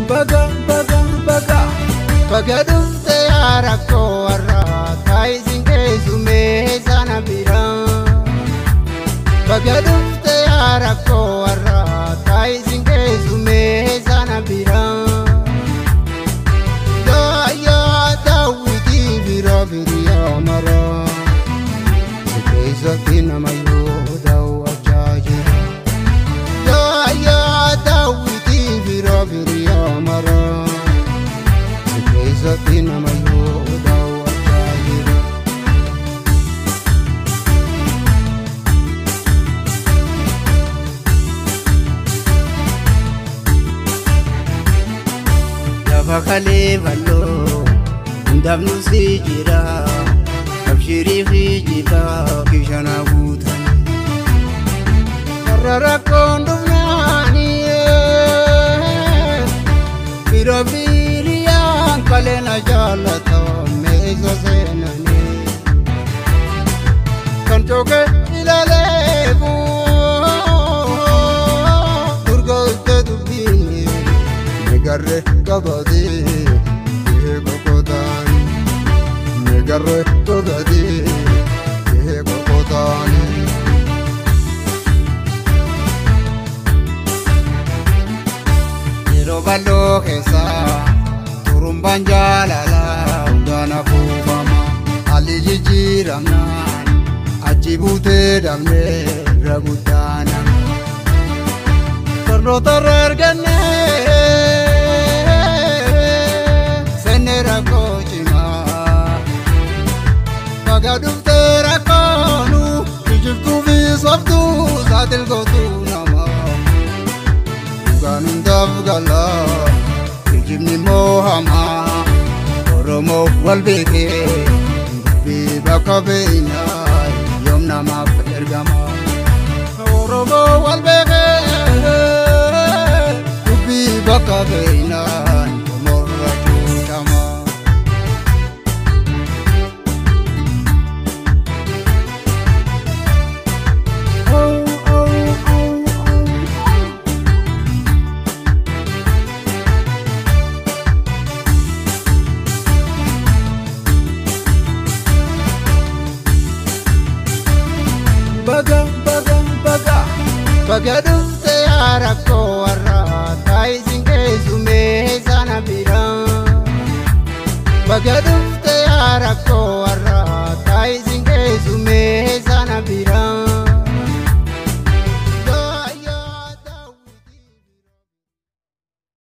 Baga baga baga baga dhufte yaa rakkoo warraa taayisin keessumee sana biraa. Baga dhufte yaa rakkoo warraa taayisin keessumee sana biraa. Yaa yaa daawwitii bira biriyaa maraa si keessatti nama yoo daawwachaa jira. Yaa yaa daawwitii bira biriyaa maraa si keessatti nama yoo daawwachaa jira. Lafa kalee bal'oo hundaaf si jira abshirii fi jibaa kishana guutan. Warra rakkoon dhufnaanii bira biriyaan kaleena jaallata meesha seenanii. Kan cooke ilaaleefu durga dubbiin meegarree qabatee kokotaani meegarree qabatee kokotaani. Yeroo bal'oo keessa turumbaan jaalalaa hundaan afuufama haalli jijjiiramnaan achi buutee dhabnee irra guddaana. Barnoota irra argannee seenne rakkoo cimaa. Baga dhuftee rakkoonu kijibtuu fi sobtuu saaxil gootuu namaa. Dhugaan hundaaf gala kijibni immoo hamaa. Oromoo wal beekee dubbii bakka beeknaa yoom namaaf ergama. Oromoo wal beekee dubbii bakka beeknaa morra cuucama. Baga baga baga baga dhufte yaa rakkoo warraa taayisin keessumee sana biraa. Baga